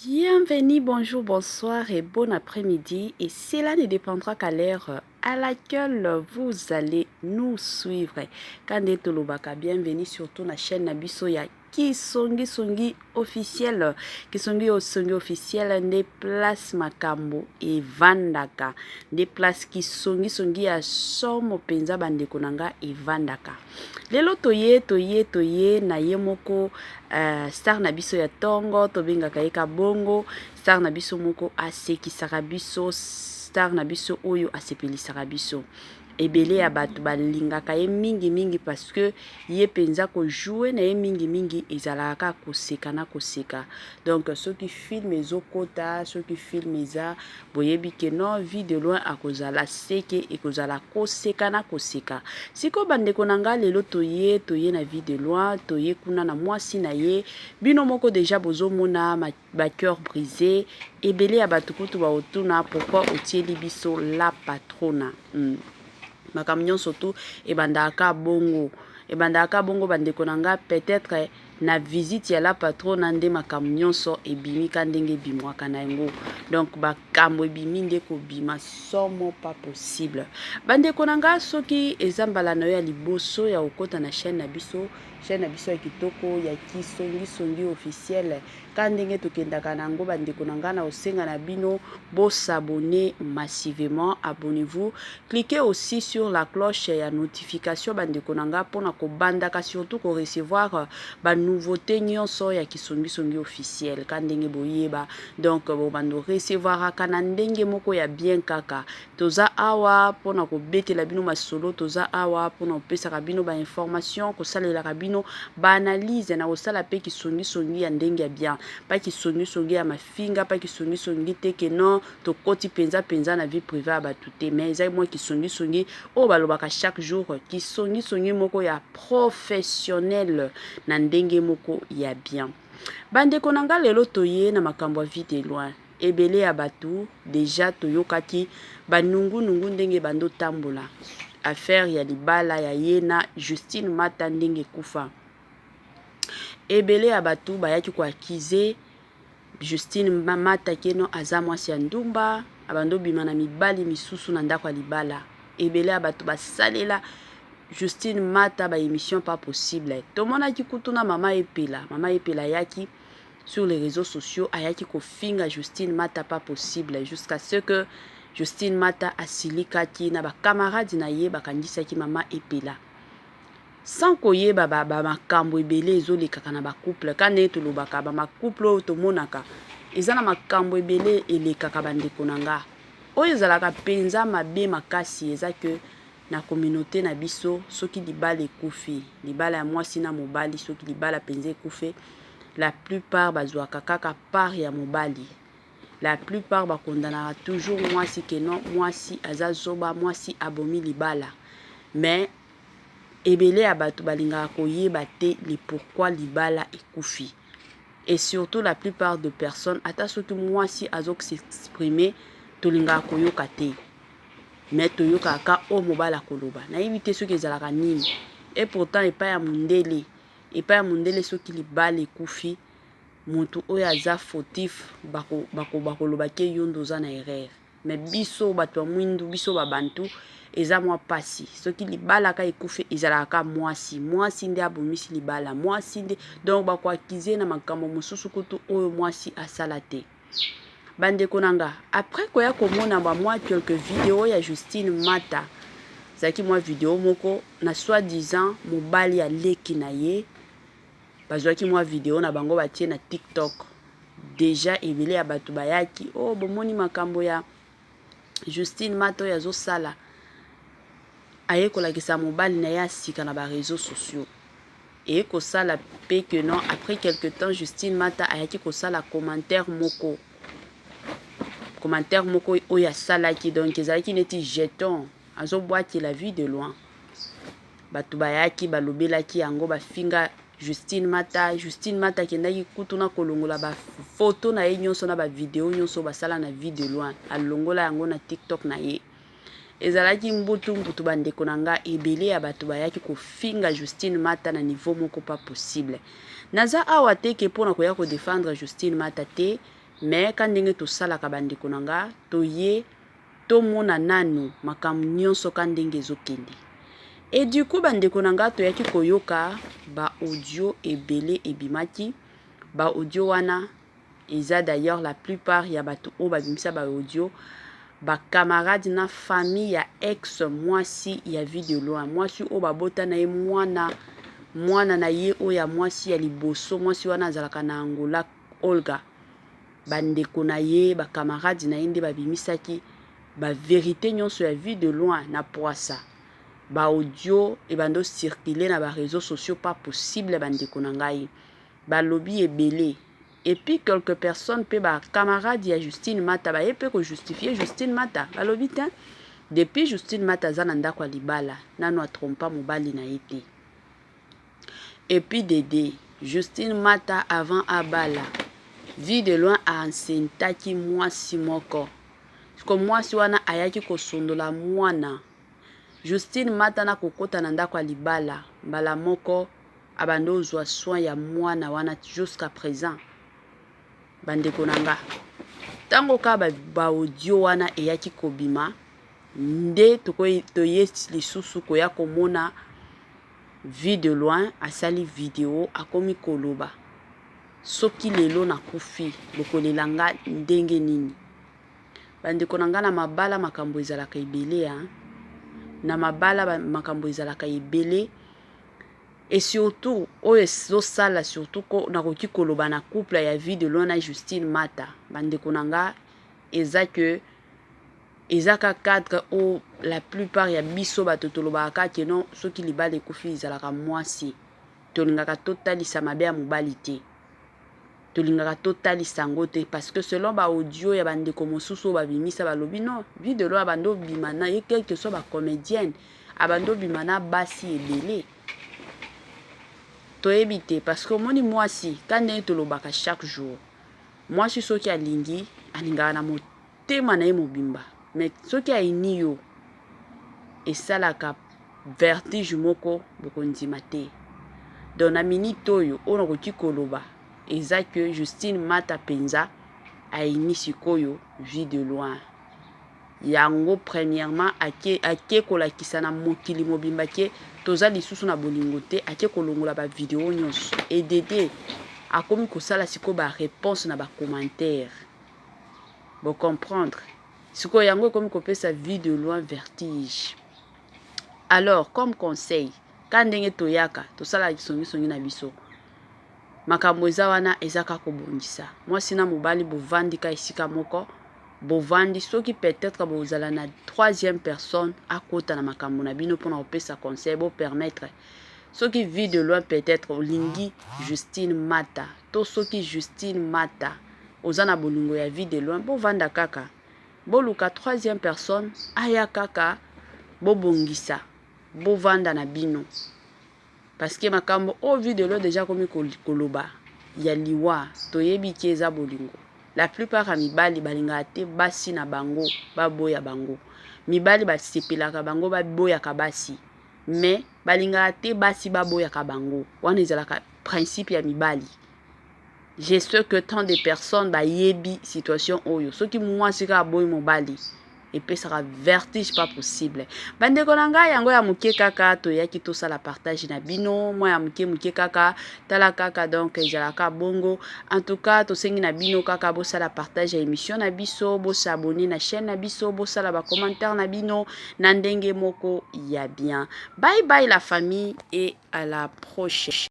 Bienvenue, bonjour, bonsoir et bon après-midi. Et cela ne dépendra qu'à l'heure à laquelle vous allez nous suivre. Kande tolobaka, bienvenue surtout na chaîne na biso ya Kisongi Songi officiel. Kisongi Songi officiel nde place makambo evandaka. Nde place Kisongi Songi ya somo penza, bandeko na nga, evandaka. Lelo toye toye toye na ye moko star na biso ya ntongo, tobengaka ye Kabongo, star na biso moko asekisaka biso, star na biso oyo asepelisaka biso. Ebele ya bato balingaka ye mingimingi parce que ye mpenza kojouer na ye mingimingi ezalaka kaka koseka na koseka. Donc soki film ezokota, soki film eza, boyebi ke non, Vue de Loin akozala seke, ekozala koseka na koseka. Sikoyo, bandeko na nga, lelo toye toye na Vue de Loin, toye kuna na mwasi na ye. Bino moko déjà bozomona bacœur brisé. Ebele ya bato kutu baotuna pourquoi otieli biso La Patrona. Makambo nyonso tu ebandaka bongo, ebandaka bongo, bandeko na nga. Peut-être na visite ya La Patrona nde makambo nyonso ebimi ka ndenge ebimwaka na yango. Donc makambo ebimi nde kobima somo pas possible. Bandeko na nga, soki eza mbala na yo ya liboso ya kokɔta na chaîne na biso, chaîne na biso ya kitoko ya Kisongisongi officiel, ka ndenge tokendaka na yango, bandeko na ngai, na kosenga na bino bos'abonner massivement. Abonnez-vous, cliquez aussi sur la cloche ya notification, bandeko na ngai, mpona kobandaka surtout korecevoir banouveauté nyonso ya Kisongisongi officiel ka ndenge boyeba. Donc bobanda recevoiraka na ndenge moko ya bien. Kaka toza awa mpona kobetela bino masolo, toza awa mpona kopesaka bino bainformation, kosalelaka bino baanalyse na kosala mpe kisongisongi ya ndenge ya bien, pa kisongisongi ya mafinga, pa kisongisongi te ke non, tokoti mpenza mpenza na vie privée ya bato te. Mais eza mwa kisongisongi oyo balobaka chaque jour, kisongisongi moko ya professionnel na ndenge moko ya bien. Bandeko na nga, lelo toye na makambo ya Vue de Loin. Ebele ya bato déjà toyokaki banungunungu ndenge bandotambola, affaire ya libala ya ye na Justine Mata ndenge ekufa. Ebele ya bato bayaki koaccuser Justine Mata ke non, aza mwasi ya ndumba, abandi obima na mibali misusu na ndako ya libala. Ebele ya bato basalela Justine Mata baémission pas possible. Tomonaki kutu na mama Epela. Mama Epela ayaki sur les réseaux sociaux, ayaki kofinga Justine Mata pas possible, jusqu'à ce que Justine Mata asilikaki na bakamarade na ye, bakangisaki mama Epela sans koyeba bamakambo ba ebele ezolekaka na bacouple. Ka ndenge tolobaka, bamacouple oyo tomonaka eza na makambo ebele elekaka. Bandeko na nga, oyo ezalaka mpenza mabe makasi eza ke na communauté na biso, soki libala ekufi, libala ya mwasi na mobali, soki libala mpenza ekufi, la plupart bazwaka kaka part ya mobali. La plupart bakondanaka toujours mwasi ke non, mwasi aza zoba, mwasi abomi libala. Mais ebele ya bato balingaka koyeba te le pourquoi libala ekufi. Et surtout la plupart de personnes, ata soki mwasi azos'exprimer, tolingaka koyoka te, mais toyokaka ka oyo mobali akoloba. Nayebi te soki ezalaka nini. Et pourtant epai ya mondele, epai ya mondele, soki libala ekufi, motu oyo aza fautif bakoloba ke yo nde oza na erreur. Mais biso bato ya mwindu, biso babantu, eza mwa mpasi. Soki libala ka ekufi, ezalaka mwasi, mwasi nde abomisi libala, mwasi nde. Donc bakoaccuser na makambo mosusu kutu oyo mwasi asala te. Bandeko na nga, après koya komona bamwa quelques video ya Justine Mata, ezalaki mwa video moko na soi-disant mobali ya leki na ye, bazwaki mwa video na bango batie na TikTok. Déjà ebele ya bato bayaki: "Oh, bomoni makambo ya Justine Mata oyo azosala, aye kolakisa mobali na ye ya sika na baréseaux sociaux." Eye kosala mpe ke non, après quelque temps, Justine Mata ayaki kosala commentaire moko, commentaire moko oyo asalaki, donc ezalaki neti jeton azobwakela Vue de Loin. Bato bayaki, balobelaki yango, bafinga Justine Mata. Justine Mata akendaki kutu na kolongola bafoto na ye nyonso na bavideo nyonso basala na Vue de Loin, alongola yango na TikTok na ye. Ezalaki mbutu mbutu. Bandeko na nga, ebele ya bato bayaki kofinga Justine Mata na niveau moko pas possible. Naza awa te ke mpona koya kodéfendre Justine Mata te. Mais ka ndenge tosalaka, bandeko na nga, toye tomona nanu makambo nyonso ka ndenge ezokende. Et du coup, bandeko na nga, toyaki koyoka baaudio ebele ebimaki. Baaudio wana eza d'ailleurs la plupart ya bato oyo babimisa baaudio, bacamarade na famille ya ex mwasi ya Vue de Loin, mwasi oyo babota na ye mwana, mwana na ye oyo ya mwasi ya liboso. Mwasi wana azalaka na Angola, Olga. Bandeko na ye, bacamarade na ye nde babimisaki bavérité nyonso ya Vue de Loin na poasa. Baaudio ebanda ocircule na baréseaux sociaux, pas possible. Bandeko na ngai, balobi ebele. Et puis quelques personnes mpe bacamarade ya Justine Mata baye mpe kojustifie Justine Mata. Balobi te, depuis Justine Mata aza na ndako ya libala, nano atrompa mobali na ye te. Et puis dede Justine Mata, avant abala Vue de Loin, aenceintraki mwasi moko. Siko mwasi wana ayaki kosondola mwana. Justine Mata na kokɔta na ndako ya libala, mbala moko abandi ozwa soin ya mwana wana jusqu'à présent. Bandeko na nga, ntango kaka baaudio wana eyaki kobima, nde toye lisusu koya komona Vue de Loin asali video, akomi koloba: "Soki lelo nakufi, bokolela nga ndenge nini?" Bandeko na nga, na mabala makambo ezalaka ebele ya na mabala, makambo ezalaka ebele. Et surtout oyo ezosala, surtout nakoki koloba na couple ya Vue de Loin na Justine Mata, bandeko na nga, eza ke eza ka cadre oyo la plupart ya biso bato tolobaka kaka ke non, soki libala ekufi, ezalaka mwasi. Tolingaka totalisa mabe ya mobali te, tolingaka totalisa yango te, parce que selon baaudio ya bandeko mosusu oyo babimisa, balobi non, Vue de Loin abandi obima na ye, quelque soit bacomédienne, abandi obima na basi ebele. Toyebi te, parce que omoni mwasi ka ndenge tolobaka chaque jour, mwasi soki alingi, alingaka na motema na ye mobimba. Mais soki ayini yo, esalaka vertige moko bokondima te. Donc na minute oyo, oyo nakoki koloba eza ke Justine Mata mpenza ayini sikoyo Vue de Loin. Yango premièrement ake, ake kolakisa na mokili mobimba ke toza lisusu na bolingo te. Ake kolongola bavideo nyonso. Edede akomi kosala sikoyo baréponse na bacommentaire. Bocomprendre sikoyo, yango ekomi kopesa Vue de Loin vertige. Alors, comme conseil, ka ndenge toyaka tosalaka kisongisongi na biso, makambo eza wana, eza kaka kobongisa. Mwasi na mobali bovandi ka esika moko, bovandi. Soki peut-être bozala na troisième personne akota na makambo na bino mpona kopesa conseil, bopermettre. Soki Vue de Loin peut-être olingi Justine Mata, to soki Justine Mata oza na bolingo ya Vue de Loin, bovanda kaka, boluka troisième personne aya kaka, bobongisa, bovanda na bino. Parce que makambo oyo Vue de Loin déjà komi koloba ya liwa, toyebi ke eza bolingo. La plupart ya mibali balingaka te basi na bango baboya bango. Mibali basepelaka bango baboyaka basi, mais balingaka te basi baboyaka bango. Wana ezalaka principe ya mibali. Je sais que tant de personnes bayebi situation oyo. Soki mwasi kaka aboyi mobali, epesaka vertige pas possible. Bandeko na ngai, yango ya moke kaka toyaki tosala partage na bino, mwa ya moke moke kaka. Tala kaka, donc ezalaka bongo. En tout cas, tosengi na bino kaka bosala partage ya émission na biso, bos'abonner na chaîne na biso, bosala bacommentaire na bino na ndenge moko ya bien. Bye bye la famille et à la prochaine.